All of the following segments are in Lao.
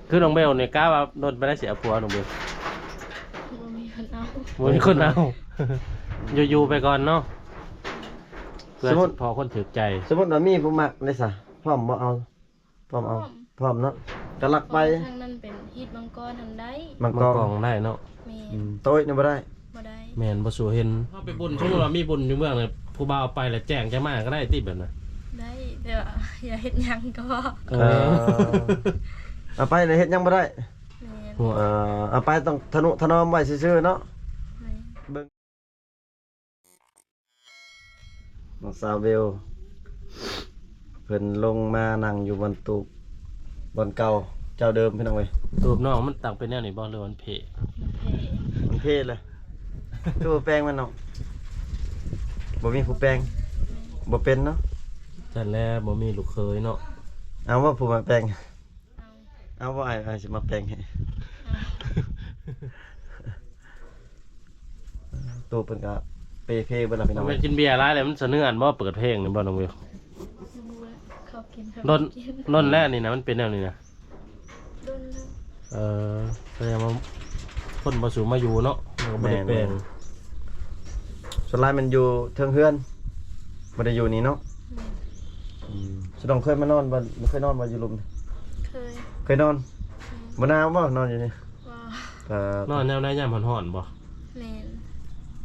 ຄືນ້ອງເບວນີ້ ກະວ່າດົນປານໃດຊິເອົາຜົວນ້ອງເບວ? ບໍ່ມີຄົນເອົາ ບໍ່ມີຄົນເອົາ ຢູ່ໆໄປກ່ອນເນາະ ເພື່ອຊິພໍ້ຄົນຖືກໃຈ. ສົມມຸດວ່າມີຜູ້ມັກເດ້ຊະ ພ້ອມບໍ່ເອົາ? ພ້ອມເອົາ ພ້ອມ ພ້ອມເນາະ ກະລັກໄປ. ທາງນັ້ນເປັນຮີດມັງກອນຫັ້ນໄດ້ ມັງກອນ ມັງກອນໄດ້ເນາະ. ແມ່ນ ອືມ ໂຕຍນີ້ບໍ່ໄດ້ ບໍ່ໄດ້ ແມ່ນ ບໍ່ສູ້ເຫັນ. ເຮົາໄປບຸນ ສົມມຸດວ່າມີບຸນຢູ່ເມືອງນີ້ ຜູ້ບ່າວເອົາໄປແລ້ວແຈ້ງຈະມາກະໄດ້ຕິ ແບບນັ້ນ? ໄດ້ ແຕ່ວ່າຢ່າເຮັດຫຍັງກໍພໍ. ເອີ ເອີ ເອົາໄປແລ້ວເຮັດຫຍັງບໍ່ໄດ້. ແມ່ນ ເອີ ເອົາໄປຕ້ອງທະນຸຖະໜອມໄວ້ຊື່ໆເນາະ. ແມ່ນ ເບິ່ງ ນ້ອງສາວເບວ ເພິ່ນລົງມານັ່ງຢູ່ບ່ອນຕູບ ບ່ອນເກົ່າເຈົ້າເດີມ ພີ່ນ້ອງເອີຍ. ຕູບນ້ອງມັນຕັ້ງເປັນແນວນີ້ບໍ່ ຫຼືວ່າມັນເພ? ມັນເພ ມັນເພເລີຍ ຄືບໍ່ແປງມັນເນາະ? ບໍ່ມີຜູ້ແປງ ບໍ່ເປັນເນາະ. ຊັ້ນແຫຼະ ບໍ່ມີລູກເຂີຍເນາະ. ເອົາບໍ່ ຜູ້ມາແປງ? ເອົາ ເອົາບໍ່ ອ້າຍ ອ້າຍຊິມາແປງໃຫ້. ເອົາ ໂຕເພິ່ນກະເປເພເບິດລະ ພີ່ນ້ອງ. ແມ່ນກິນເບຍຫຼາຍແລ້ວມັນສະເໜືອນບໍ່ ເປີດເພງນີ້ບໍ່ ນ້ອງເບວ? ບໍ່ ເຂົາກິນ ເຂົາ ດົນ ກິນ ດົນແລ້ວນີ້ນະ ມັນເປັນແນວນີ້ນະ. ດົນແລ້ວ ເອີ ສະແດງວ່າຄົນບໍ່ສູ່ມາຢູ່ເນາະ ມັນກະບໍ່ໄດ້ແປງ. ແມ່ນ ສ່ວນຫຼາຍແມ່ນຢູ່ເທິງເຮືອນ ບໍ່ໄດ້ຢູ່ນີ້ເນາະ. ແມ່ນ ອືມ ສະດອງເຄີຍມານອນບໍ່? ເຄີຍນອນບໍ່ຢູ່ລຸ່ມ? ເຄີຍ ເຄີຍນອນ. ແມ່ນ ບໍ່ໜາວບໍ່ນອນຢູ່ນີ້? ບໍ່ ເອີ ນອນແນວໃດ ຍາມຮ້ອນໆບໍ່? ແມ່ນ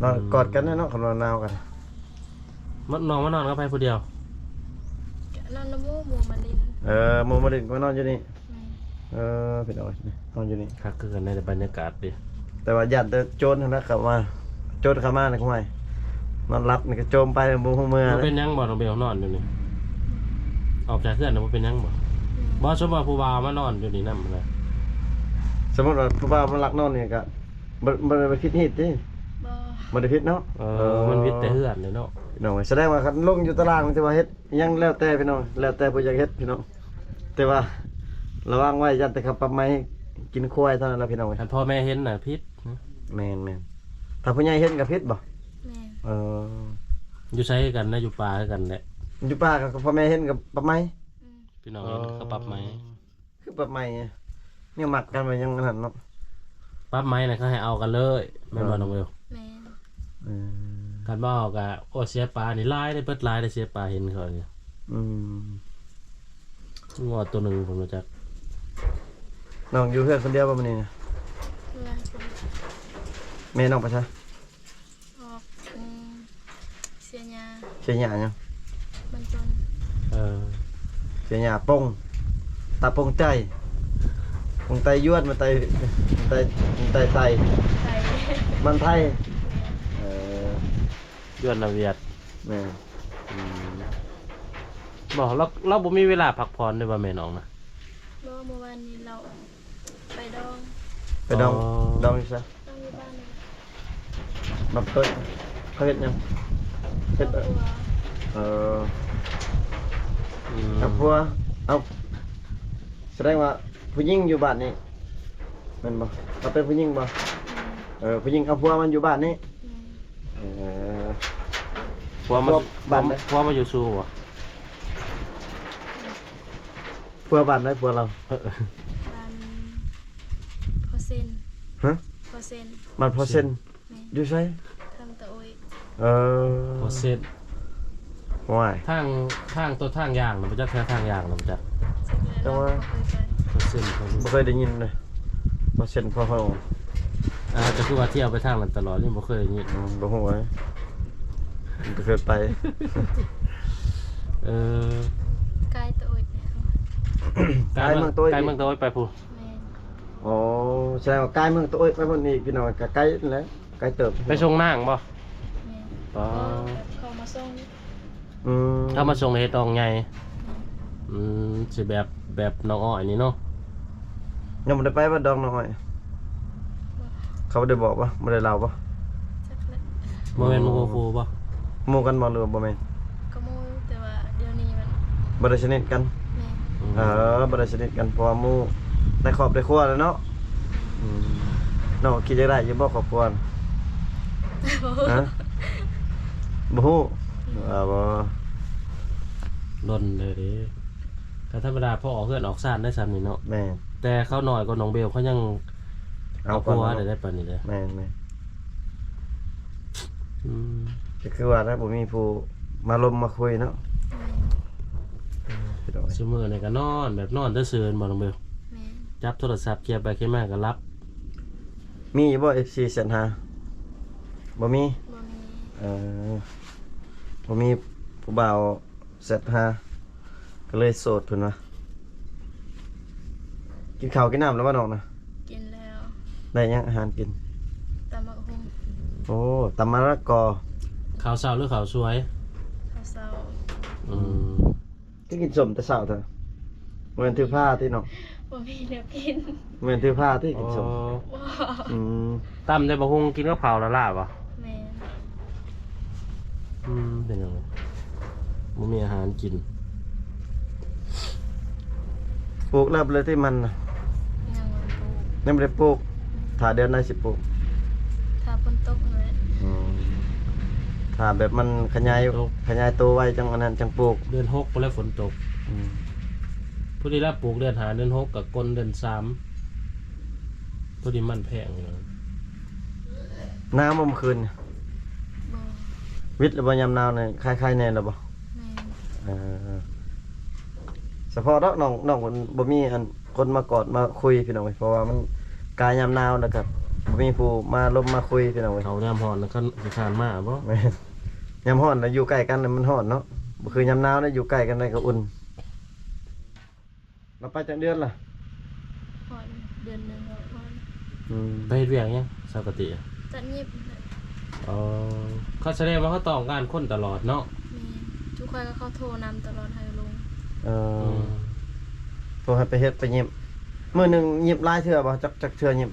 ນອນ ອືມ ກອດກັນເນາະ ຄັນວ່າໜາວກັນ. ມາ ນ້ອງມານອນກັບໃຜຜູ້ດຽວ? ກະນອນນຳໝູ່ ໝູ່ມາຫຼິ້ນ. ເອີ ໝູ່ມາຫຼິ້ນ ມານອນຢູ່ນີ້. ແມ່ນ ເອີ ພີ່ນ້ອງເອີຍ ນອນຢູ່ນີ້ ຄັກຄືກັນໃນບັນຍາກາດເດ. ແຕ່ວ່າຢ້ານແຕ່ໂຈນຫັ້ນນະເຂົ້າມາ ໂຈນເຂົ້າມານີ້ ໂອ້ຍ ນອນຫຼັບນີ້ກະໂຈມໄປ ບໍ່ຮູ້ເມື່ອ. ບໍ່ເປັນຫຍັງບໍ່ ນ້ອງເບວ ນອນຢູ່ນີ້ ອອກຈາກເຮືອນແລ້ວບໍ່ເປັນຫຍັງບໍ່? ແມ່ນ ບໍ່ ສົມມຸດວ່າຜູ້ບ່າວມານອນຢູ່ນີ້ນຳນະ ສົມມຸດວ່າຜູ້ບ່າວມາລັກນອນນີ້ກະ ບໍ່ ບໍ່ໄດ້ຜິດຮີດຕິ? ບໍ່ ບໍ່ໄດ້ຜິດເນາະ. ເອີ ເອີ ມັນຜິດແຕ່ເຮືອນເດ້ເນາະ ພີ່ນ້ອງເອີຍ. ສະແດງວ່າຄັນລົງຢູ່ຕາລາງນີ້ ຖືວ່າເຮັດຫຍັງແລ້ວແຕ່ ພີ່ນ້ອງ ແລ້ວແຕ່ຜູ້ຢາກເຮັດ ພີ່ນ້ອງ. ແຕ່ວ່າລະວັງໄວ້ ຢ້ານແຕ່ເຂົາປັບໃໝກິນຄວາຍເທົ່ານັ້ນລະ ພີ່ນ້ອງເອີຍ. ຄັນພໍ່ແມ່ເຫັນນະຜິດ. ແມ່ນໆ ຖ້າຜູ້ໃຫຍ່ເຫັນກະຜິດບໍ່? ແມ່ນ ເອີ ຢູ່ໃສຄືກັນນະ ຢູ່ປ່າຄືກັນແຫຼະ. ຢູ່ປ່າກະພໍ່ແມ່ເຫັນກະປັບໃໝ. ອືມ ພີ່ນ້ອງເຫັນ ເອີ ກະປັບໃໝ. ຄືປັບໃໝ ຍັງມັກກັນວ່າຍັງອັນນັ້ນເນາະ. ປັບໃໝນະ ເຂົາໃຫ້ເອົາກັນເລີຍ ແມ່ນບໍ່ ເອີ ນ້ອງເບວ? ແມ່ນ ເອີ ຄັນບໍ່ເອົາກະ ໂອ້ ເສຍປານີ້ຫຼາຍເດ້ ເບິດຫຼາຍເດ້ ເສຍປາເຫັນເຂົານີ້. ອືມ ງົວໂຕໜຶ່ງ ເພິ່ນຮູ້ຈັກ. ນ້ອງຢູ່ເຮືອນຄົນດຽວບໍ່ມື້ນີ້ນະ? ແມ່ນ້ອງໄປໃສ? ອອກ ອືມ ເສຍຫຍ້າ. ເສຍຫຍ້າຫຍັງ? ມັນຕົ້ນ. ເອີ ເສຍຫຍ້າປົງ ຕາປົງໃຈ ປົງໄຕຢວນ ມັນໄຕ ມັນໄຕ ມັນໄຕໄຕ ໄຕ ມັນໄທ. ແມ່ນ ເອີ ຢວນນະຫວຽດ. ແມ່ນ ອືມ ບໍ່ ລາວ ລາວບໍ່ມີເວລາພັກຜ່ອນເດ້ວ່າແມ່ນ້ອງນະ? ບໍ່ ມື້ວານນີ້ລາວ ໄປດອງ. ໄປດອງ. ອໍ ດອງຢູ່ໃສ? ດອງຢູ່ບ້ານນີ້. ບັກເຕີຍ ເຂົາເຮັດຫຍັງ? ເຮັດ ເອົາຜົວ. ເອີ ອືມ ເອົາຜົວ. ເອົາ ສະແດງວ່າຜູ້ຍິງຢູ່ບ້ານນີ້ແມ່ນບໍ່? ເຂົາເປັນຜູ້ຍິງບໍ່? ແມ່ນ. ເອີ ຜູ້ຍິງເອົາຜົວມາຢູ່ບ້ານນີ້. ແມ່ນ. ເອີ ຜົວມາ ຜົວບ້ານໃດ? ຜົວມາຢູ່ຊູ່ບໍ່? ຜົວບ້ານໃດຜົວລາວ? ເອີ ບ້ານພໍ່ເຊັນ. ຮະ? ພໍ່ເຊັນ. ບ້ານພໍ່ເຊັນ. ແມ່ນ. ຢູ່ໃສ? ທາງຕາໂອ້ຍ. ເອີ ພໍ່ເຊັນ. ໂອ້ຍ ທາງ ທາງໂຕທາງຍ່າງນະ ບໍ່ຈັກ ແຖວທາງຍ່າງນະ ບໍ່ຈັກ. ແຕ່ວ່າ ບໍ່ເຄີຍໄປ. ພໍ່ເຊັນ ບໍ່ເຄີຍໄດ້ຍິນເລີຍ ພໍ່ເຊັນພໍ່ເຮົາ. ອ່າ ເຈົ້າຄືວ່າທ່ຽວໄປທາງນັ້ນຕະຫຼອດ ຍັງບໍ່ເຄີຍໄດ້ຍິນ. ອືມ ບໍ່ຮູ້ເລີຍ ບໍ່ເຄີຍໄປ. ເອີ ກາຍຕາໂອ້ຍ ກາຍເມືອງຕາໂອ້ຍ ກາຍເມືອງຕາໂອ້ຍໄປພຸ້ນ. ແມ່ນ. ອໍ ສະແດງວ່າກາຍເມືອງຕາໂອ້ຍໄປພຸ້ນອີກ ພີ່ນ້ອງ ກະໄກນັ້ນແຫຼະ ໄກເຕີບ. ໄປສົ່ງນາງບໍ່? ແມ່ນ. ອໍ ເຂົາມາສົ່ງ. ອືມ ເຂົາມາສົ່ງເຮັດດອງໃຫຍ່. ແມ່ນ. ອືມ ຊິແບບ ແບບນ້ອງອ້ອຍນີ້ເນາະ. ຍັງບໍ່ໄດ້ໄປບໍ່ ດອງນ້ອງອ້ອຍ? ບໍ່. ເຂົາບໍ່ໄດ້ບອກບໍ່? ບໍ່ໄດ້ເລົ່າບໍ່? ຈັກແຫຼະ. ບໍ່ແມ່ນໝູ່ຄູ່ບໍ່? ໝູ່ກັນບໍ່ ຫຼືວ່າບໍ່ແມ່ນ? ກໍໝູ່ ແຕ່ວ່າດຽວນີ້ມັນ ບໍ່ໄດ້ສະໜິດກັນ. ແມ່ນ. ອືມ ເອີ ບໍ່ໄດ້ສະໜິດກັນ ເພາະວ່າໝູ່ໃນຄອບໃນຄົວແລ້ວເນາະ. ອືມ ນ້ອງຄິດຢາກໄດ້ຢູ່ບໍ່ຄອບຄົວ? ບໍ່ຮູ້. ຮະ? ບໍ່ຮູ້. ອືມ ເອີ ບໍ່ ດົນເລີຍເດ້. ກໍທຳມະດາ ພໍອອກເຮືອນອອກຊານໄດ້ຊ່ຳນີ້ເນາະ. ແມ່ນ. ແຕ່ເຂົານ້ອຍກວ່ານ້ອງເບວ ເຂົາຍັງເອົາ ເອົາກ່ອນ ຜົວ ເນາະ ໄດ້ ໄດ້ປານນີ້ເດ້. ແມ່ນໆ ອືມ ກໍຄືວ່ານະ ບໍ່ມີຜູ້ມາລົມມາຄຸຍເນາະ. ແມ່ນ ເອີ ພີ່ນ້ອງເອີຍ ຊຸມື້ນີ້ກໍນອນ ແບບນອນແຕ່ຊື່ນບໍ່ນ້ອງເບວ? ແມ່ນ ຈັບໂທລະສັບ ເຄຍໄປເຄຍມາກໍຫຼັບ. ມີຢູ່ບໍ່ ເອັຟຊີ ແຊັດຫາ? ບໍ່ມີ? ບໍ່ມີ. ເອີ ບໍ່ມີຜູ້ບ່າວ ແຊັດຫາ ກໍເລີຍໂສດເພິ່ນວ່າ. ກິນເຂົ້າກິນນ້ຳແລ້ວບໍ່ນ້ອງນະ? ກິນແລ້ວ. ໄດ້ຫຍັງອາຫານກິນ? ຕຳບັກຫຸ່ງ. ໂອ້ ຕຳມະລະກອ. ເຂົ້າເຊົ້າຫຼືເຂົ້າສວຍ? ເຂົ້າເຊົ້າ. ອືມ ຄືກິນສົ້ມແຕ່ເຊົ້າແທ້? ບໍ່ແມ່ນຖືພາຕິນ້ອງ? ບໍ່ມີແນວກິນ. ບໍ່ແມ່ນຖືພາຕິກິນສົ້ມ? ອໍ ບໍ່. ອືມ ຕຳແຕ່ບັກຫຸ່ງກິນກັບເຂົ້າລະລາບໍ່? ແມ່ນ. ອືມ ເປັນຫຍັງບໍ່ມີອາຫານກິນ? ປູກແລ້ວເລີຍຕິມັນນະ? ຍັງບໍ່ໄດ້ປູກ. ຍັງບໍ່ໄດ້ປູກ. ຖ້າເດືອນໃດຊິປູກ? ຖ້າຝົນຕົກຫັ້ນແຫຼະ. ອືມ ຖ້າແບບມັນຂະຫຍາຍ ຝົນຕົກ ຂະຫຍາຍໂຕໄວ ຈັ່ງອັນນັ້ນຈັ່ງປູກ. ເດືອນຫົກພຸ້ນແຫຼະຝົນຕົກ. ອືມ ພໍດີລະ ປູກເດືອນຫ້າເດືອນຫົກ ກໍກົນເດືອນສາມ ພໍດີມັນແພງ. ໜາວບໍ່ມື້ຄືນ? ບໍ່. ວິດແລ້ວບໍ່ ຍາມໜາວນີ້ ຄາຍໆແດ່ແລ້ວບໍ່? ແມ່ນ. ເອີ ສະເພາະດອກນ້ອງ ນ້ອງເພິ່ນບໍ່ມີອັນຄົນມາກອດມາຄຸຍພີ່ນ້ອງເອີຍ ເພາະວ່າມັນກາຍຍາມໜາວແລ້ວກໍບໍ່ມີຜູ້ມາລົມມາຄຸຍພີ່ນ້ອງເອີຍ. ເຂົ້າຍາມຮ້ອນແລ້ວຄັນຂີ້ຄ້ານມາບໍ່? ແມ່ນ ຍາມຮ້ອນນະຢູ່ໃກ້ກັນນະມັນຮ້ອນເນາະ ບໍ່ຄືຍາມໜາວນະ ຢູ່ໃກ້ກັນໄດ້ກໍອຸ່ນ. ລາວໄປຈັກເດືອນລະ? ຮອດເດືອນໜຶ່ງແລ້ວ. ອືມ ໄປເຮັດວຽກຫຍັງສາວກະຕິ? ຕັດຫຍິບ. ອໍ ເຂົາສະແດງວ່າເຂົາຕ້ອງການຄົນຕະຫຼອດເນາະ. ແມ່ນ ທຸກຄົນກໍເຂົາໂທນຳຕະຫຼອດໃຫ້ລົງ. ເອີ ອືມ ໂທໃຫ້ໄປເຮັດໄປຫຍິບ. ມື້ໜຶ່ງຫຍິບຫຼາຍເທື່ອບໍ່? ຈັກ ຈັກເທື່ອຫຍິບ?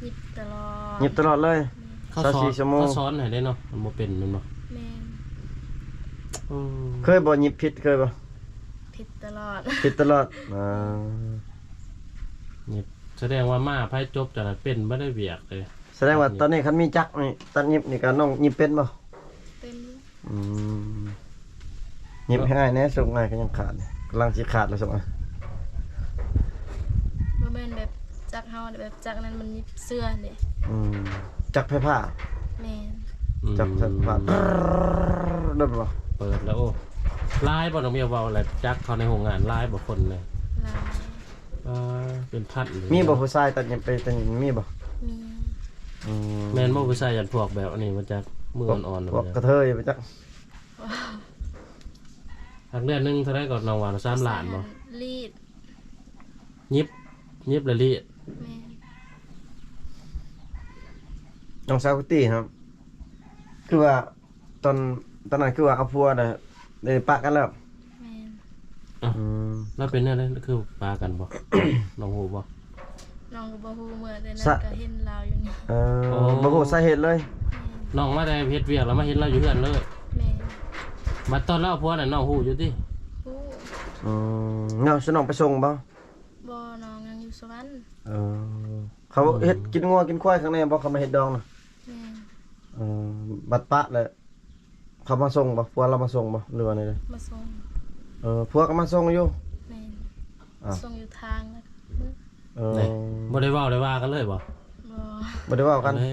ຫຍິບຕະຫຼອດ. ຫຍິບຕະຫຼອດເລີຍ. ແມ່ນ ເຂົາສອນ ຊາວສີ່ຊົ່ວໂມງ ເຂົາສອນໃຫ້ເດ້ເນາະ ມັນບໍ່ເປັນແມ່ນບໍ່? ແມ່ນ. ອືມ ເຄີຍບໍ່ຫຍິບຜິດ ເຄີຍບໍ່? ຜິດຕະຫຼອດ. ຜິດຕະຫຼອດ. ອ່າ ຫຍິບ ສະແດງວ່າມາໃຜຈົບຈັ່ງນັ້ນເປັນບໍ່ໄດ້ວຽກເດ້. ສະແດງວ່າຕອນນີ້ຄັນມີຈັກນີ້ ຕັດຫຍິບນີ້ກໍນ້ອງຫຍິບເປັນບໍ່? ເປັນ. ອືມ ຫຍິບໃຫ້ອ້າຍແດ່ ສົ່ງອ້າຍກໍຍັງຂາດ ກຳລັງຊິຂາດແລ້ວ ສົ່ງອ້າຍ. ບໍ່ແມ່ນແບບຈັກເຮົາ ແບບຈັກນັ້ນມັນຫຍິບເສື້ອເດ້. ອືມ ຈັກໄຟຟ້າ. ແມ່ນ. ອືມ ຈັກໄຟຟ້າ ໂດນບໍ່? ເປີດແລ້ວ. ໂອ້ ຫຼາຍບໍ່ ນ້ອງເມວເວົ້າແລ້ວ ຈັກເຂົາໃນໂຮງງານຫຼາຍບໍ່ຄົນເລີຍ? ຫຼາຍ. ອ່າ ເປັນພັນເລີຍ. ມີບໍ່ຜູ້ຊາຍຕັດຫຍິບ ໄປຕັດຫຍິບ ມີບໍ່? ມີ. ອືມ ແມ່ນບໍ່ຜູ້ຊາຍ ຢ້ານພວກແບບອັນນີ້ບໍ່ຈັກ ມືອ່ອນໆ ພວກກະເທີຍບໍ່ຈັກ. ຫາກເດືອນໜຶ່ງເທົ່າໃດກໍນ້ອງວ່າ ສາມລ້ານບໍ່? ລີດ ຫຍິບ ຫຍິບແລ້ວລີດ. ແມ່ນ. ນ້ອງສາວກຸດຕີ້ເນາະ ຄືວ່າ ຕອນ ຕອນນັ້ນຄືວ່າເອົາຜົວນະ ໄດ້ປະກັນແລ້ວ. ແມ່ນ. ອືມ ລາວເປັນແນວໃດ ຄືປະກັນບໍ່? ນ້ອງຮູ້ບໍ່? ນ້ອງກໍບໍ່ຮູ້ ເມື່ອແຕ່ນັ້ນກໍເຫັນລາວຢູ່ນີ້. ເອີ ບໍ່ຮູ້ສາເຫດເລີຍ. ແມ່ນ. ນ້ອງມາແຕ່ເຮັດວຽກແລ້ວມາເຫັນລາວຢູ່ເຮືອນເລີຍ. ແມ່ນ. ບັດຕອນລາວເອົາຜົວນັ້ນນ້ອງຮູ້ຢູ່ຕິ? ຮູ້. ອືມ ນ້ອງ ຊະນ້ອງໄປສົ່ງບໍ່? ບໍ່ ນ້ອງຍັງຢູ່ສະຫວັນ. ເອີ ເຂົາເຮັດ ອືມ ກິນງົວກິນຄວາຍຂ້າງໃນບໍ່ ເຂົາມາເຮັດດອງນະ? ແມ່ນ. ເອີ ບັດປະແລ້ວ ເຂົາມາສົ່ງບໍ່? ຜົວລາວມາສົ່ງບໍ່ ຫຼືວ່າແນວໃດ? ມາສົ່ງ. ເອີ ຜົວກໍມາສົ່ງຢູ່? ແມ່ນ. ອ້າວ ສົ່ງຢູ່ທາງແລ້ວ. ເອີ ນີ້ ບໍ່ໄດ້ເວົ້າໄດ້ວ່າກັນເລີຍບໍ່? ບໍ່ ບໍ່ໄດ້ເວົ້າກັນ. ເອີ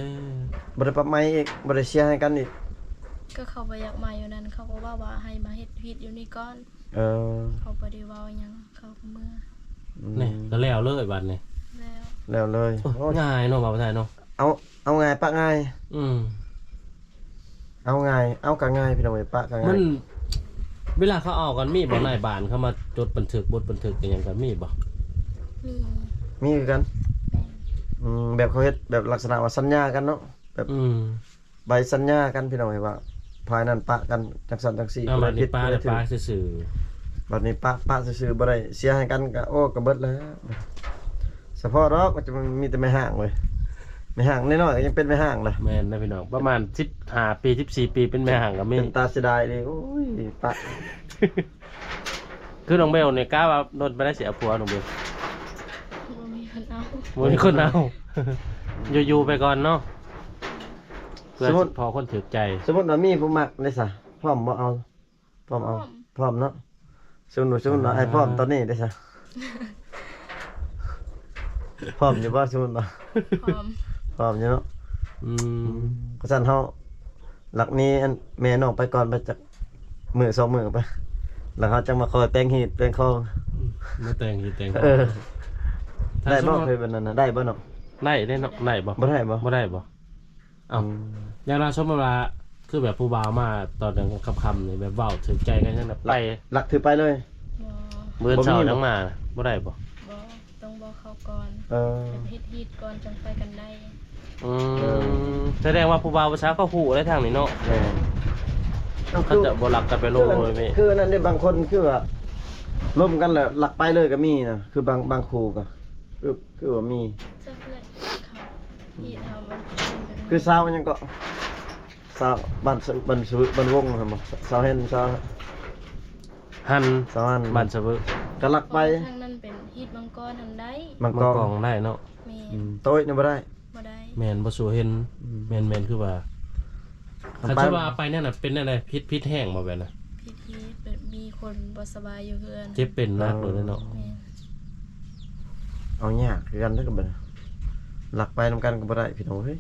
ບໍ່ໄດ້ປັບໃໝອີກ ບໍ່ໄດ້ເສຍໃຫ້ກັນອີກ? ກໍເຂົາບໍ່ຢາກມາຢູ່ນັ້ນ ເຂົາກໍເວົ້າວ່າໃຫ້ມາເຮັດວຽກຢູ່ນີ້ກ່ອນ. ເອີ ເຂົາບໍ່ໄດ້ເວົ້າຫຍັງ ເຂົາກໍເມືອ. ອືມ ນີ້ກໍແລ້ວເລີຍບັດນີ້. ແລ້ວ ແລ້ວເລີຍ. ໂອ້ຍ ໂອ້ຍ ງ່າຍເນາະ ເວົ້າໄທເນາະ. ເອົາ ເອົາງ່າຍປະງ່າຍ. ອືມ ເອົາງ່າຍ ເອົາກໍງ່າຍ ພີ່ນ້ອງເອີຍ ປະກໍງ່າຍ. ມັນ ເວລາເຂົາເອົາກັນ ມີບໍ່ນາຍບ້ານເຂົາມາຈົດບັນທຶກ ບົດບັນທຶກອີ່ຫຍັງກໍມີບໍ່? ມີ ມີຄືກັນ. ແມ່ນ. ອືມ ແບບເຂົາເຮັດແບບລັກສະນະວ່າສັນຍາກັນເນາະ ແບບ ອືມ ໃບສັນຍາກັນ ພີ່ນ້ອງເອີຍ ວ່າຝ່າຍນັ້ນປະກັນຈັ່ງຊັ້ນຈັ່ງຊີ້. ອ່າ ບັດນີ້ປະແລ້ວປະຊື່ໆ. ບັດນີ້ປະ ປະຊື່ໆ ບໍ່ໄດ້ເສຍໃຫ້ກັນກໍ ໂອ້ ກໍເບິດແລ້ວ. ສະເພາະດອກ ມັນຈະມີແຕ່ແມ່ຮ້າງເວີຍ ແມ່ຮ້າງນ້ອຍໆ ກໍຍັງເປັນແມ່ຮ້າງລະ. ແມ່ນນະພີ່ນ້ອງ ປະມານສິບຫ້າປີ ສິບສີ່ປີ ເປັນແມ່ຮ້າງກໍມີ. ເປັນຕາເສຍດາຍເດ້. ໂອ້ຍ ປະ ຄືນ້ອງເບວນີ້ ກະວ່າດົນປານໃດຊິເອົາຜົວນ້ອງເບວ? ບໍ່ມີຄົນເອົາ ບໍ່ມີຄົນເອົາ. ຢູ່ໆ ໄປກ່ອນເນາະ ເພື່ອຊິພໍ້ຄົນຖືກໃຈ. ສົມມຸດວ່າມີຜູ້ມັກເດ້ຊະ ພ້ອມບໍ່ເອົາ? ພ້ອມເອົາ. ພ້ອມ ພ້ອມເນາະ. ສົມມຸດ ສົມມຸດວ່າອ້າຍພ້ອມຕອນນີ້ເດ້ຊະ. ພ້ອມຢູ່ບໍ່ ສົມມຸດວ່າ? ພ້ອມ ພ້ອມຢູ່ເນາະ. ອືມ ອືມ ກະຊັ້ນເຮົາ ຫຼັກນີ້ ອັນ ແມ່ນ້ອງໄປກ່ອນ ໄປຈັກມື້ສອງມື້ໄປ ແລ້ວເຮົາຈັ່ງມາຄ່ອຍແປງຮີດແປງຄອງ. ອືມ ມາແຕ່ງຮີດແຕ່ງຄອງ. ເອີ ໄດ້ບໍ່? ເຄີຍແບບນັ້ນນະ ໄດ້ບໍ່ນ້ອງ? ໄດ້ເດ້ເນາະ. ໄດ້ບໍ່? ບໍ່ໄດ້ບໍ່? ບໍ່ໄດ້ບໍ່? ເອົ້າ ອືມ ຢ່າງລາວສົມມຸດວ່າ ຄືແບບຜູ້ບ່າວມາຕອນກາງຄ່ຳໆນີ້ ແບບເວົ້າຖືກໃຈກັນ ຍັງໄປ ຫຼັກຖືໄປເລີຍ. ບໍ່ ມື້ເຊົ້າຍັງມາ ບໍ່ໄດ້ບໍ່? ບໍ່ ຕ້ອງບອກເຂົາກ່ອນ. ເອີ ເຮັດຮີດກ່ອນຈັ່ງໄປກັນໄດ້. ອືມ ເອີ ສະແດງວ່າຜູ້ບ່າວຜູ້ສາວເຂົາຮູ້ແລ້ວທາງນີ້ເນາະ. ແມ່ນ ເຂົາຈະບໍ່ລັກກັນໄປລົງໂດຍແມ່. ຄື ຄືອັນນັ້ນເດ້ ບາງຄົນຄືວ່າລົມກັນແລ້ວລັກໄປເລີຍກໍມີນະ ຄືບາງ ບາງຄູ່ກໍ ຄື ຄືວ່າມີ. ຈັກແຫຼະ ເຂົາເຮັດເຮົາມັນ ຄືສາວຫຍັງເກາະ ສາວບ້ານສະ ບ້ານສະ ບ້ານວົງຫັ້ນບໍ່? ສາວເຫັນ ສາວ ຫັ້ນ ສາວຫັ້ນ ບ້ານສະເວີ ກະລັກໄປ. ທາງນັ້ນເປັນຮີດມັງກອນຫັ້ນໄດ້. ມັງກອນ ມັງກອນໄດ້ເນາະ. ແມ່ນ ອືມ ໂຕຍນີ້ບໍ່ໄດ້. ບໍ່ໄດ້. ແມ່ນ ບໍ່ສູ້ເຫັນ. ອືມ ແມ່ນໆ ຄືວ່າ ຄັນຊິວ່າໄປແນວນັ້ນ ເປັນແນວໃດ? ຜິດ ຜິດແຮງບໍ່ແບບນັ້ນ? ຜິດຮີດ ແບບມີຄົນບໍ່ສະບາຍຢູ່ເຮືອນ. ເຈັບເປັນໜັກໂລດເນາະ. ແມ່ນ ເອົາຍາກຄືກັນເດີບັດນີ້ ລັກໄປນຳກັນກໍບໍ່ໄດ້ພີ່ນ້ອງເອີຍ.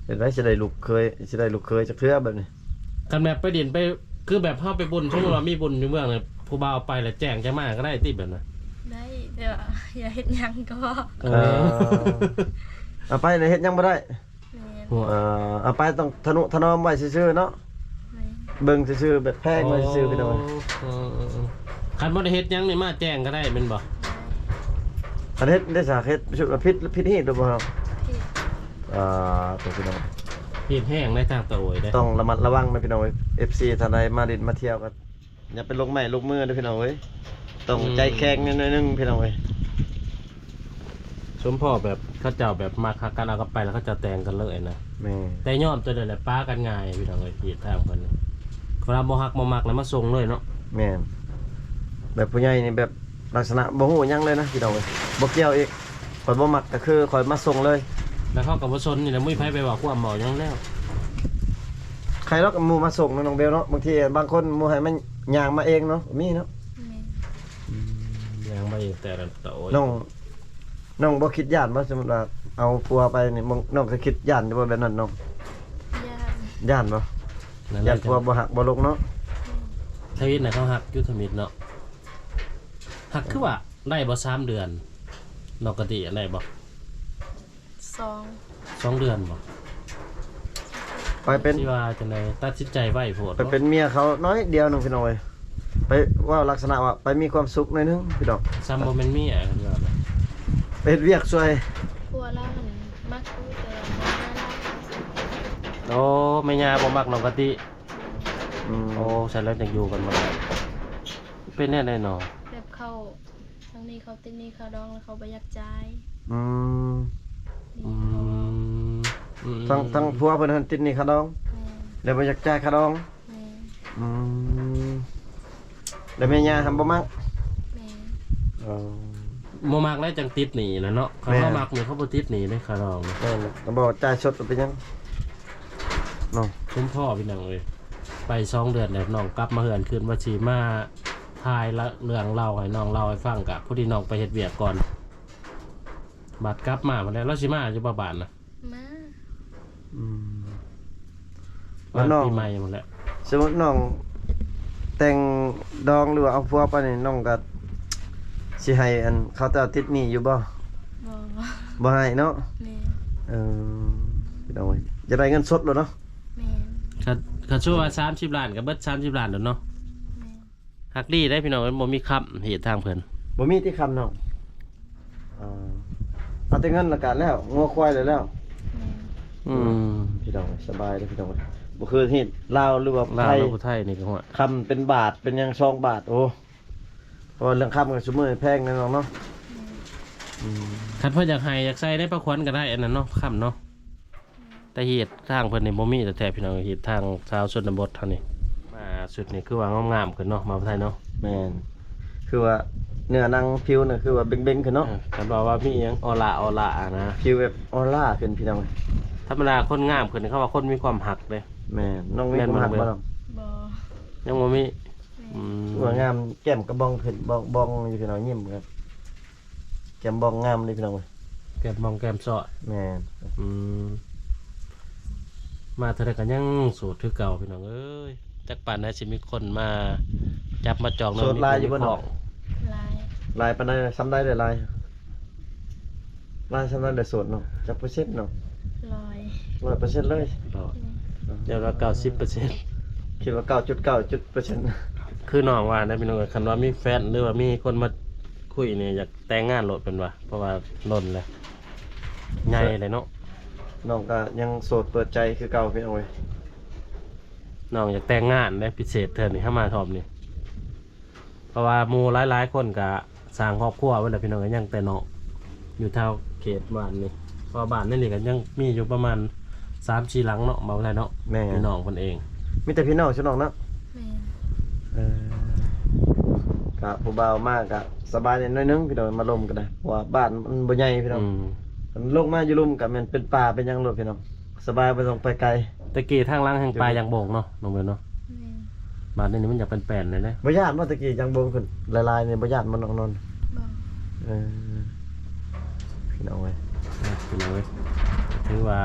ເຮັດໃດຊິໄດ້ລູກເຂີຍ ຊິໄດ້ລູກເຂີຍຈັກເທື່ອບັດນີ້. ຄັນແບບໄປດິນໄປ ຄືແບບເຮົາໄປບຸນ ສົມມຸດວ່າມີບຸນຢູ່ເມືອງນີ້ ຜູ້ບ່າວໄປແລ້ວແຈ້ງຈະມາກໍໄດ້ຕິແບບນັ້ນ? ໄດ້ ແຕ່ວ່າຢ່າເຮັດຫຍັງກໍພໍ. ເອີ ເອີ ເອົາໄປແລ້ວເຮັດຫຍັງບໍ່ໄດ້. ແມ່ນ ເອີ ເອົາໄປຕ້ອງທະນຸຖະນອມໄວ້ຊື່ໆເນາະ. ແມ່ນ ເບິ່ງຊື່ໆ ແບບແພງໄວ້ຊື່ໆ ພີ່ນ້ອງ. ໂອ້ ເອີໆໆ ຄັນບໍ່ໄດ້ເຮັດຫຍັງນີ້ມາແຈ້ງກໍໄດ້ແມ່ນບໍ່? ໄດ້ ຄັນເຮັດໄດ້ສາເຮັດ ຜິດ ຜິດຮີດຫຼືບໍ່? ຜິດ ອ່າ ໂຕພີ່ນ້ອງ ຜິດແຮງໃນທາງຕາໂອຍເດ້. ຕ້ອງລະມັດລະວັງນະພີ່ນ້ອງເອີຍ ເອັຟຊີ ທ່ານໃດມາຫຼິ້ນມາທ່ຽວກໍ ຢ່າໄປລົງໄມ້ລົງມືເດີພີ່ນ້ອງເອີຍ. ຕ້ອງ ອືມ ໃຈແຂງແດ່ໜ້ອຍໜຶ່ງພີ່ນ້ອງເອີຍ. ສົມພໍ້ແບບເຂົາເຈົ້າແບບມັກຮັກກັນ ເອົາກັນໄປແລ້ວເຂົາເຈົ້າແຕ່ງກັນເລີຍນະ. ແມ່ນ ແຕ່ຍອມໂຕນັ້ນແຫຼະ ປາກັນງ່າຍພີ່ນ້ອງເອີຍ. ທີ່ທາງເພິ່ນ ເວລາບໍ່ຮັກບໍ່ມັກແລ້ວມາສົ່ງເລີຍເນາະ. ແມ່ນ ແບບຜູ້ໃຫຍ່ນີ້ແບບລັກສະນະບໍ່ຮູ້ຫຍັງເລີຍນະພີ່ນ້ອງເອີຍ ບໍ່ກ່ຽວອີກ. ຂ້ອຍບໍ່ມັກກໍຄືຂ້ອຍມາສົ່ງເລີຍ ແລ້ວເຂົາກໍບໍ່ສົນນີ້ແຫຼະ ບໍ່ມີໃຜໄປເວົ້າຄວາມເວົ້າຫຍັງແລ້ວ. ໃຄລອກ ໝູ່ມາສົ່ງເນາະນ້ອງເບວເນາະ. ບາງທີບາງຄົນໝູ່ໃຫ້ມັນຍ່າງມາເອງເນາະ ມີເນາະ. ແມ່ນ ອືມ ຍ່າງມາເອງແຕ່ລະໂຕ. ນ້ອງ ນ້ອງບໍ່ຄິດຢ້ານບໍ່? ສົມມຸດວ່າເອົາຜົວໄປນີ້ ນ້ອງ ນ້ອງກໍຄິດຢ້ານຢູ່ບໍ່ແບບນັ້ນນ້ອງ? ຢ້ານ ຢ້ານບໍ່? ຢ້ານຜົວບໍ່ຮັກບໍ່ຫຼົງເນາະ. ແມ່ນ ທຳອິດນະເຂົາຮັກຢູ່ ທຳອິດເນາະ. ຮັກຄືວ່າ ໄດ້ບໍ່ສາມເດືອນ ນ້ອງກະຕິໄດ້ບໍ່? ສອງ ສອງເດືອນບໍ່? ໄປເປັນ ຊິວ່າຈັ່ງໃດ ຕັດສິນໃຈໄວໂພດ ໄປເປັນເມຍເຂົາໜ້ອຍດຽວໜຶ່ງພີ່ນ້ອງເອີຍ. ໄປເວົ້າລັກສະນະວ່າໄປມີຄວາມສຸກໜ້ອຍໜຶ່ງພີ່ນ້ອງ. ຊ້ຳບໍ່ແມ່ນເມຍ ໄປເຮັດວຽກຊ່ວຍ. ຜົວລາວຫັ້ນມັກຢູ່ ແຕ່ວ່າແມ່ຍ່າລາວ ໂອ້ ແມ່ຍ່າບໍ່ມັກນ້ອງກະຕິ. ອືມ ໂອ້ ຊັ້ນແລ້ວຈັ່ງຢູ່ກັນບໍ່ໄດ້. ເປັນແນວໃດໜໍ? ແບບເຂົາ ທາງນີ້ເຂົາຕິດໜີ້ຄ່າດອງ ແລ້ວເຂົາບໍ່ຢາກຈ່າຍ. ອືມ ອືມ ທາງ ທາງຜົວເພິ່ນຫັ້ນຕິດໜີ້ຄ່າດອງ. ແມ່ນ ແລ້ວບໍ່ຢາກຈ່າຍຄ່າດອງ. ແມ່ນ ອືມ ແລ້ວແມ່ຍ່າຫັ້ນບໍ່ມັກ. ແມ່ນ ເອີ ບໍ່ມັກແລ້ວຈັ່ງຕິດໜີ້ນະເນາະ. ຄັນ ແມ່ນ ເຮົາມັກນີ້ເຂົາບໍ່ຕິດໜີ້ເດ້ຄ່າດອງ. ແມ່ນ ບໍ່ຈ່າຍສົດເປັນຫຍັງເນາະ. ສົມພໍ້ພີ່ນ້ອງເອີຍ ໄປສອງເດືອນແລ້ວ ນ້ອງກັບມາເຮືອນຄືນ ວ່າຊິມາຖ່າຍເລື່ອງລາວໃຫ້ນ້ອງເລົ່າໃຫ້ຟັງ ກະພໍດີນ້ອງໄປເຮັດວຽກກ່ອນ ບາດກັບມາພຸ້ນແຫຼະ. ລາວຊິມາຢູ່ບໍ່ບ້ານນະ? ມາ ອືມ ວັນປີໃໝ່ພຸ້ນແຫຼະ. ສົມມຸດນ້ອງແຕ່ງດອງ ຫຼືວ່າເອົາຜົວໄປນີ້ ນ້ອງກໍຊິໃຫ້ອັນເຂົາເຈົ້າຕິດໜີ້ຢູ່ບໍ່? ບໍ່ ບໍ່ໃຫ້ເນາະ. ແມ່ນ ເອີ ພີ່ນ້ອງເອີຍ ຢາກໄດ້ເງິນສົດໂລດເນາະ. ແມ່ນ ຄັນ ຄັນສົມມຸດວ່າສາມສິບລ້ານ ກໍເບິດສາມສິບລ້ານໂລດເນາະ. ແມ່ນ ຮັກດີເດ້ພີ່ນ້ອງ ມັນບໍ່ມີຄຳ ເຫດທາງເພິ່ນ ບໍ່ມີຕິຄຳນ້ອງ. ເອົາແຕ່ເງິນລະກະແລ້ວ ງົວຄວາຍແລ້ວ. ອືມ ພີ່ນ້ອງ ສະບາຍເດ້ພີ່ນ້ອງ ບໍ່ຄືເຫດລາວ ຫຼືວ່າໄທ ລາວ ຜູ້ໄທນີ້ກໍ ຄຳເປັນບາດເປັນຫຍັງສອງບາດ. ໂອ້ ເພາະວ່າເລື່ອງຄຳກໍຊຸມື້ແພງເນາະນ້ອງເນາະ. ອືມ ຄັນເພິ່ນຢາກໃຫ້ຢາກໃສ່ໃນພະຂວັນກໍໄດ້ ອັນນັ້ນເນາະ ຄຳເນາະ. ແຕ່ເຫດທາງເພິ່ນນີ້ບໍ່ມີແທ້ໆ ພີ່ນ້ອງ ເຫດທາງຊາວຊົນນະບົດເຮົານີ້. ມາຊຸດນີ້ຄືວ່າງາມໆຂຶ້ນເນາະ ມາໄທເນາະ. ແມ່ນ ຄືວ່າເນື້ອໜັງຜິວນະ ຄືວ່າເບັງໆຂຶ້ນເນາະ. ເອີ ຄັນວ່າ ວ່າມີຫຍັງອໍລາ ອໍລານະ ຜິວແບບອໍລາຂຶ້ນພີ່ນ້ອງ. ທຳມະດາຄົນງາມຂຶ້ນ ເຂົາວ່າຄົນມີຄວາມຮັກເດ້. ແມ່ນ ນ້ອງມີຄວາມຮັກບໍ່ນ້ອງ? ບໍ່ ຍັງບໍ່ມີ. ແມ່ນ ອືມ ວ່າງາມ ແກ້ມກະບອງຂຶ້ນ ບອງໆຢູ່ພີ່ນ້ອງ ຍິ້ມແບບ ແກ້ມບອງງາມເດ້ພີ່ນ້ອງເອີຍ. ກມມອງແກ້ມຊອດ. ແມ່ນ. ອືມ ມາເທື່ອໃດກໍຍັງໂສດຄືເກົ່າ ພີ່ນ້ອງເອີຍ. ຈັກປານໃດຊິມີຄົນມາຈັບມາຈອງເນາະ. ໂສດຫຼາຍຢູ່ບໍ່ນ້ອງ? ມີ ຫຼາຍ. ຫຼາຍປານໃດ? ສ່ຳໃດເດ້ຫຼາຍ? ຫຼາຍສ່ຳນັ້ນແຫຼະໂສດເນາະ. ຈັກເປີເຊັນເນາະ? ຮ້ອຍ ຮ້ອຍເປີເຊັນເລີຍ. ອືມ ຢ້ານວ່າເກົ້າສິບເປີເຊັນ ຄິດວ່າເກົ້າຈຸດເກົ້າຈຸດເປີເຊັນ. ຄືນ້ອງວ່ານະພີ່ນ້ອງເອີຍ, ຄັນວ່າມີແຟນ ຫຼືວ່າມີຄົນມາຄຸຍນີ້ ຢາກແຕ່ງງານໂລດເພິ່ນວ່າ, ເພາະວ່າດົນແລ້ວ ໃຫຍ່ແລ້ວເນາະ. ນ້ອງກໍຍັງໂສດເປີດໃຈຄືເກົ່າ ພີ່ນ້ອງເອີຍ. ນ້ອງຢາກແຕ່ງງານເດ້ ພິເສດເທື່ອນີ້ ເຮົາມາຮອບນີ້. ເພາະວ່າໝູ່ຫຼາຍໆຄົນກະສ້າງຄອບຄົວໄວ້ແລ້ວ ພີ່ນ້ອງເອີຍ, ຍັງແຕ່ນ້ອງຢູ່ແຖວເຂດບ້ານນີ້. ເພາະວ່າບ້ານໃນນີ້ກໍຍັງມີຢູ່ປະມານສາມສີ່ຫຼັງເນາະ ເວົ້າໄດ້ເນາະ. ແມ່ນ. ພີ່ນ້ອງເພິ່ນເອງ. ມີແຕ່ພີ່ນ້ອງຊະນ້ອງເນາະ? ແມ່ນ. ເອີ ກະຜູ້ບ່າວມາກະສະບາຍໜ້ອຍໜຶ່ງ ພີ່ນ້ອງ, ມາລົມກັນນະ, ເພາະວ່າບ້ານມັນບໍ່ໃຫຍ່ ພີ່ນ້ອງ. ອືມ ຄັນລົງມາຢູ່ລຸ່ມກະແມ່ນເປັນປ່າເປັນຫຍັງໂລດ ພີ່ນ້ອງ. ສະບາຍ ບໍ່ຕ້ອງໄປໄກ. ແຕ່ກີ້ທາງຫຼັງແຮ່ງປ່າຢາງໂບງເນາະ ນ້ອງເບວເນາະ. ແມ່ນ. ບາດນີ້ມັນຢາກເປັນແປນເລີຍເດ້. ບໍ່ຢ້ານບໍ່ ແຕ່ກີ້ຢາງໂບງຂຶ້ນຫຼາຍໆນີ້ ບໍ່ຢ້ານບໍ່ ນ້ອງນົນ? ບໍ່. ເອີ ພີ່ນ້ອງເອີຍ ພີ່ນ້ອງເອີຍ, ຖືວ່າ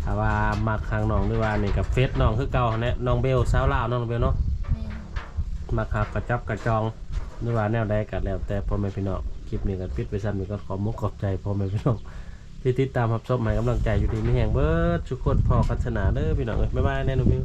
ຖ້າວ່າມັກຮັກນ້ອງ ຫຼືວ່ານີ້ກໍເຟສນ້ອງຄືເກົ່າຫັ້ນແຫຼະ, ນ້ອງເບວ ສາວລາວ ນ້ອງເບວເນາະ. ແມ່ນ. ມັກຮັກກະຈັບກະຈອງ ຫຼືວ່າແນວໃດກໍແລ້ວແຕ່ພໍ່ແມ່ພີ່ນ້ອງ. ຄລິບນີ້ກໍປິດໄວ້ສ່ຳນີ້ກ່ອນ. ຂໍມຸກຂອບໃຈພໍ່ແມ່ພີ່ນ້ອງ ທີ່ຕິດຕາມຮັບຊົມ ໃຫ້ກຳລັງໃຈ ຢູ່ດີມີແຮງເບິດທຸກຄົນ. ພໍ້ກັນເທື່ອໜ້າເດີພີ່ນ້ອງເອີຍ. ບາຍບາຍແນ່ນ້ອງເບວ.